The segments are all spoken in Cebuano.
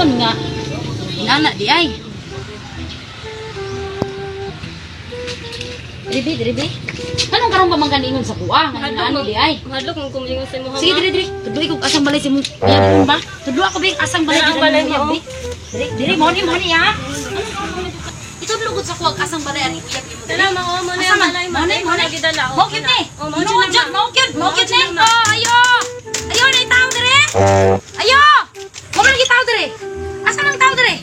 Niingon nga inana di ay. Diri, diri, diri. Anong karon pa man ka niingon sa kuha nga inana di ay? Mahadlok mo kumingon sa imong Sige, diri, diri. Tudloy ko asang balay si mong uyab ba? Tudlo ako bi asang balay Ang diri balay mong mo, uyab, bi. Diri, diri mo ni ha. Itudlo gud sa kuha asang balay ani uyab nimo. Tara, mao mo na Asa yung man? balay Mo ni, mo ni. Gidala. Mo gyud ni. Oh, Mo mao jud gyud, na, mo gyud, mo Mao gyud jud ni. na, ma. Oh, ayo. Ayo na tao dire. Ayo. Mo man lagi tao dire. Asa man tao dire?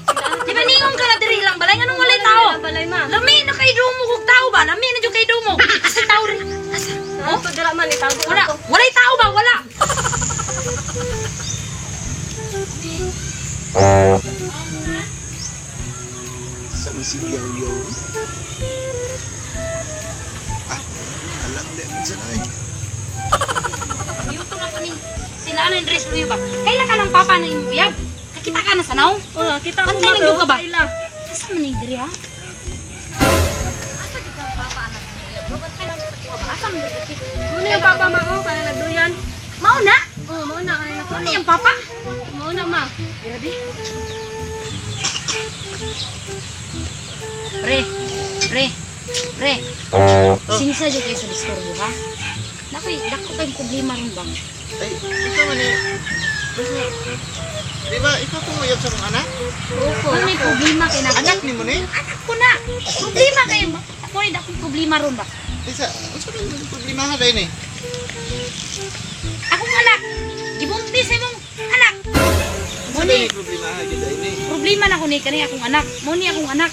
Di ba ningon ka na dire lang balay nganong walay tao? Ang balay ma. Lami na kay dumo kog tao ba? Lami na jud kay dumo. Asa tao dire? Asa? Oh, dira man itago Wala, ako. walay tao ba? Wala. Sa masigaw yo. Ah, alam na minsan ay. Yuto na kaning sila ano yung dress ba? Kaila ka ng papa ng imong uyab? Kakita ka na sa naong? Oh, kita ko Antay lang jud ka ba? Kaila. Asa man yung diri ha? Asa gid ang papa anak ni uyab? Bantay lang sa kuha ba? Asa man diri? Mo na yung papa ma oh, kana nagduyan. Mao na? Oh, mao na kana Mao na yung papa? Mao na ma. Grabe. Pre, pre, pre. Sinsa jud kayo sa disturbo ha? Nakoy, dako kayong problema ron ba? Ay, ikaw man eh. Basta, di ba, ikaw kung uyab sa mong anak? Opo. Ano may problema kay na? Anak ni mo ni? Anak ko na. Problema kayo. Ako rin akong problema ron ba? Isa, unsa man yung problema ha dahil eh? Akong anak. Gibuntis sa imong anak. Unsa Muni, man yung problema ha gyud dahil eh? problema na ko ni kani akong anak. Mo ni akong anak.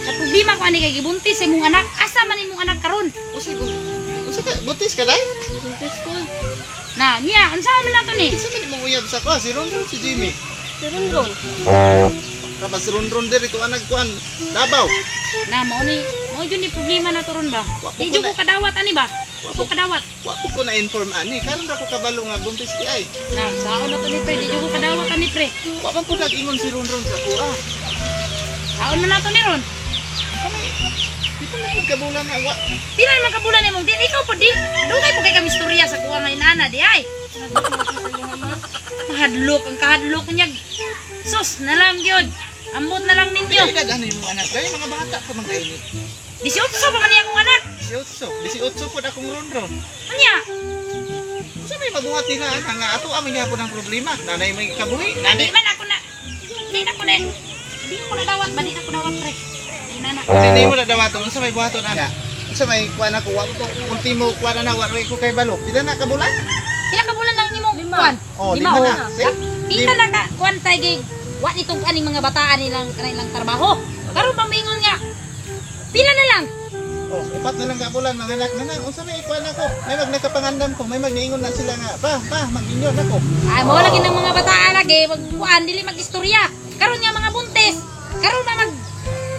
Sa problema ko ani kay gibuntis sa imong anak. Asa man imong anak karon? Unsa ko? Unsa ka buntis ka dai? Buntis ko. Na, niya, unsa man nato ni? Unsa man imong uyab sa ko? Si Ronron si Jimmy. Si Ronron. Kapag si Ronron diri ko anak kuan Davao. Na mao ni, mao jud ni problema na to ron ba? Wa po Di ko jud ko kadawat ani ba? Wa ko kadawat. Wa ko ko na inform ani karon ra ko kabalo nga buntis di ay. Na, saon na to ni pre, di jud ko kadawat ani pre. Wa man ko nag-ingon si Ronron sa ko ah. Saon man nato ni ron. Kami di pa na kabulan nga wa. Pila naman ka bulan imong di ikaw po di. Dugay po kay kami istorya sa kuha nga inana di ay. Mahadlok ang kahadlok niya. Sus, na lang gyud. Ambot na lang ninyo. Dili daghan imong anak dai mga bata pa man kay ni. 18 pa man niya akong anak. 18, 18 pod akong Ronron. Unya, Unsa may mabuhat nila ana nga ato amin gyapon ang problema. Nanay may kabuhi, di nani. man ako na di na ko na di ko na dawat ba di na ko dawat pre. Di na na. Hindi mo na dawaton unsa may buhaton ana. Unsa may kuan ako wa ko ultimo kuan na wa ko kay balo. Pila na ka bulan? Pila ka bulan lang imong Lima. kuan? Oh, lima na. See? Pila na ka kuan tay gig. Wa nitong aning mga bataan nilang kanilang trabaho. Karon pa maingon nga. Pila na lang. Oh, upat na lang ka bulan mga anak na na. Unsa may kuan ako? May mag nakapangandam ko, may magniingon na sila nga. Pa, pa, mag-inyon ako. Ay, mo lagi ng mga bataan lagi mag kuan dili magistorya. Karon nga mga buntis. Karon na mag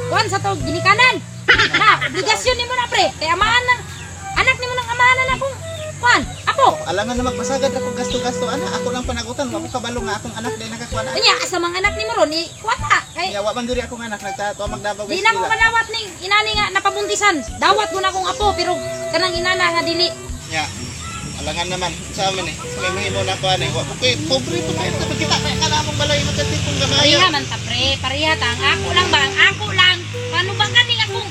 kuan sa to ginikanan. Na, obligasyon nimo na pre. Kay amahan ng anak nimo nang amahan na akong kuan. Apo. Alangan na magpasagad ako gasto-gasto ana, ako lang panagutan, wa ko kabalo nga akong anak dai nakakuan ana. Unya sa mga anak nimo ron i kuan ta. Kay Ya wa man diri akong anak nagtato magdabaw di na ko kadawat ning inani nga napabuntisan. Dawat mo na akong apo pero kanang inana nga dili. Ya. Alangan naman sa amin eh. Sa may mahimo na ko ani. Wa ko kay pobre pa kayo tapos kita kay kana among balay makatipong gamay. Pareha man ta pre, pareha ta. Ang ako lang ba? Ang ako lang. Paano ba kaning akong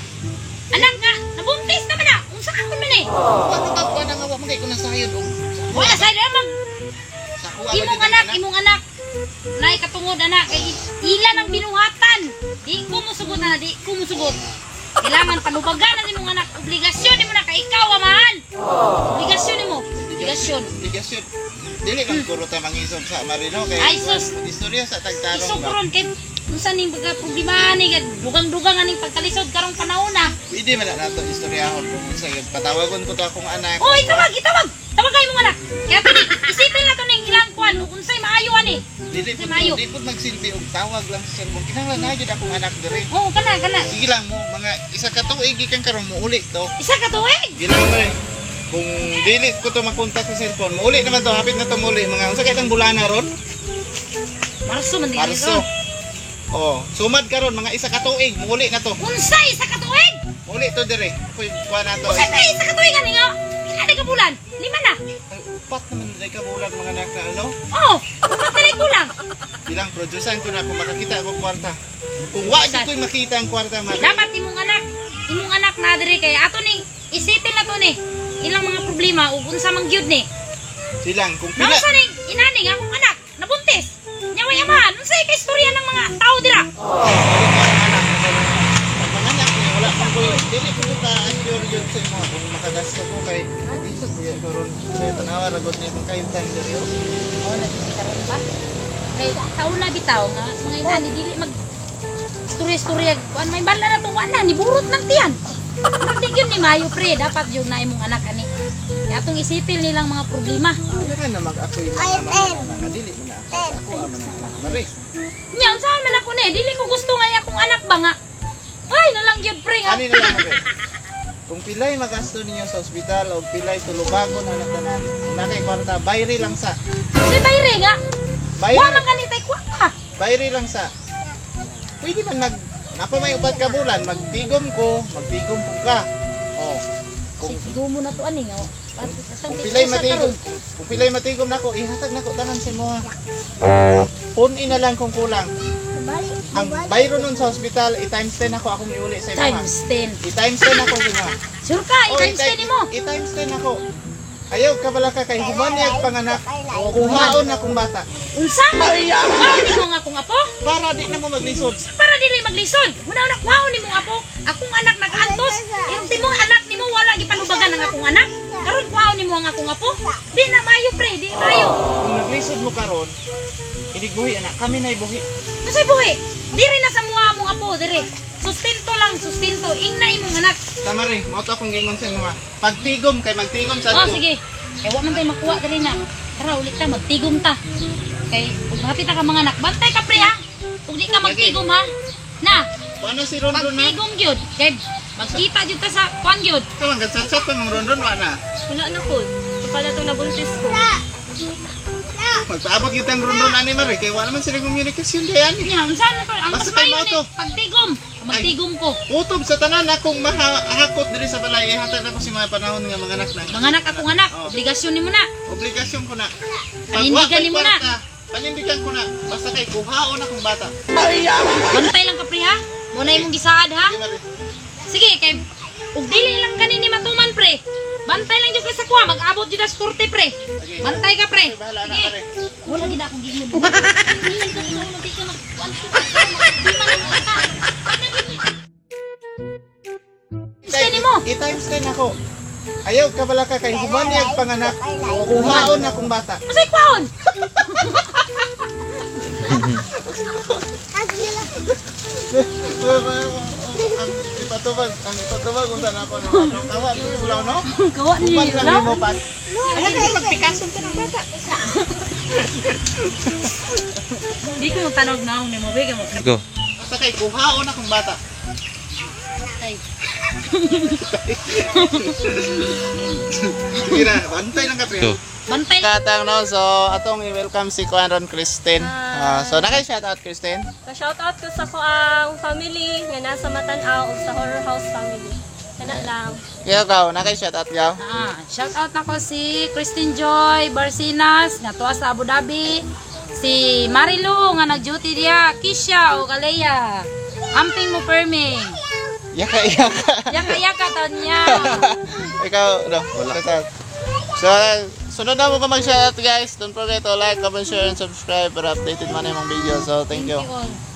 anak nga nabuntis naman na. Unsa akon man eh. Paano ba kuan nga wa man kay ko nasayod og Wala sa mag sa kuha imong anak, imong anak. Nay katungod anak kay ila ng binuhatan. Di ko musugot na, di ko musugot. Kailangan panubagan ang imong anak. Obligasyon nimo na kay ikaw amahan. Obligasyon nimo. Obligasyon. Obligasyon. Dili man guro ta mangisog sa Marino kay Ay, sus. Istorya sa tagtarong Isog ba. ron kay unsa ning baga problema ni dugang-dugang aning pagkalisod karong panahon na. Pwede man na nato istoryahon kung unsa gyud patawagon ko to akong anak. Oy, tawag, itawag. Tawag kayo mong anak. Kaya to ni, isipin na to ning ilang kuan ug unsay maayo ani. Dili Unsay pud maayo. di pud magsilbi og tawag lang sa cellphone. Kinahanglan na gyud akong anak diri. Oo, kana kana. Sige lang mo mga isa ka tuig gikan karon mo uli to. Isa ka tuig. Gilang mo eh. Kung dili ko to makontak sa cellphone, muuli naman to, hapit na to muli. Mga unsa kay tang bulana ron? Marso man di Marso. Oh, sumad karon mga isa ka tuig, muuli na to. Unsay isa ka tuig? Muuli to dire. Ako'y kuha na to. Unsay pa isa ka tuig ani nga? Pila na ka bulan? Lima na. Ay, upat naman na ka bulan mga anak na ano. Oo, upat na lang kulang. Bilang producer ko na kung makakita ako kwarta. Kung wa gyud ko'y makita ang kwarta, Mare. Dapat imong anak na diri kay ato ning isipin na to ni ilang mga problema ug unsa man gyud ni. Silang kung pila Nausa ning inani nga akong anak nabuntis. Nya way amahan, unsay ka istorya ng mga tao dira? Pag mga anak niya, wala pang ko'y dili ko ka assure yun sa imo kung makagasto ko kay isod ko yan karon sa tanawa ragot niya kung kayong time diri, oh. Oh, nagkaroon ba? Kay taon na bitaw nga mga inani dili mag istorya-istorya kuan may bala na to wa na ni burot ng tiyan. Hindi yun ni Mayo, pre, dapat yun na imong anak ani. Kaya atong isipin nilang mga problema. Wala ka na mag-ako'y mga anak nga dili mo na ako. Ako ama ng anak, Mare. Nya unsaon man ako ni, dili ko gusto nga akong anak ba nga. Ay, nalang gyud, pre, nga. Ani na lang, Mare. Kung pilay magasto ninyo sa ospital o pilay tulubagon na tanan, kung na kay kwarta, bayri lang sa. Si Bayre nga. Bayri, Wa man kanitay kwarta. bayri lang sa. Pwede man mag napa may upat ka bulan, magtigom ko, magtigom po ka. Oh. Kung Sige mo na to ani nga. kung pilay matigom, kung pilay matigom nako, ihatag nako tanan sa imo. Punin na lang kung kulang. Ang bayro nun sa ospital, i-times 10 ako akong iuli sa imo. Times 10. I-times 10 ako sa imo. Sure ka, Oh, i-times 10 nimo. I-times 10 ako. Ayaw ka bala ka kay human niya panganak. Kuhaon na kong bata. Unsa? Kuhaon nimo nga akong apo? Para di na mo maglisod. Para dili maglisod. Una-una kuhaon nimo apo. Akong anak nag-antos. Irong timong anak nimo wala gipalubagan ang akong anak. Karon kuhaon nimo ang akong apo. Di na mayo, pre, di mayo. Kung naglisod mo karon, inig buhi anak, kami na ibuhi. Unsay buhi? Diri na sa muha mong apo, diri. Sustento lang, sustento. Ingna imong anak. Tama rin, mao to akong gingon sa imo. Pagtigom kay magtigom sa Oh, ato. sige. Kay wa man tayo makuha diri na. Tara ulit ta, magtigom ta. Kay ug hapit na ka mga anak, bantay ka, pre, ha. Ug di ka magtigom, ha. Na, Paano si Ron Ron na? pagtigom gyud. Kay magkita gyud ta sa kuan gyud. Ito ang chat pa mong Ron Ron wa na. Wala na ko. Kapala itong nabuntis ko. Magpaabot gyud tang Ron Ron ani, Mare, kay wa naman sila komunikasyon dayan. Nya, unsa na to? Ang mas Basta kay mayo mao ni to. pagtigom. Magtigom ko. Utob sa tanan akong mahakot diri sa balay, ihatag nako si mga panahon nga mga anak na. Mga anak akong anak, Oh. obligasyon nimo na. Obligasyon ko na. Pag wa Panindigan ko'y nimo na. kwarta, panindigan ko na. Basta kay kuhaon akong bata. Bantay lang ka, pre, ha. Mo na imong gisaad, ha. Di, Mare. Sige, kay ug dili lang kanini matuman, pre. Bantay lang jud ka sa kuha, mag-abot jud sa korte, pre. Sige. Bantay ka, pre. Bahala na, Sige. Mare. Wala gid akong giingon. Gusto nimo? I-times 10 ako. Ayaw ka bala ka kay human niya panganak. Kuhaon akong bata. Masay kwaon. Ang ipatubag kung saan ako no. Kawa ni wala no. Kawa ni Uban lang wala. nimo pat. Ayaw ka magpikason ka ng bata. Di ko yung tanog naong nimo bigay mo. Go. Basta kay kuhaon akong bata. Ay. Sige na, bantay lang ka, pre. Go. Bantay. Katang no, so atong i-welcome si Kuan Ron Christine. Ah, so nakay shout out, Christine. Pa-shout out ko sa kuang family nga nasa Matanaw ug sa Horror House family. Kana lang. Ikaw ka, nakay shout out yaw. Ah, shout out nako si Christine Joy Barcinas nga tuwa sa Abu Dhabi. Si Marilu nga nag-duty diya, Kisha o Kalea. Amping mo perming. Yaka yaka. Yaka yaka taon niya. Ikaw, no, wala. Shout out. So, sunod na mo ka mag-shout out, guys. Don't forget to like, comment, share, and subscribe para updated man yung mga video. So, thank you. Thank you all.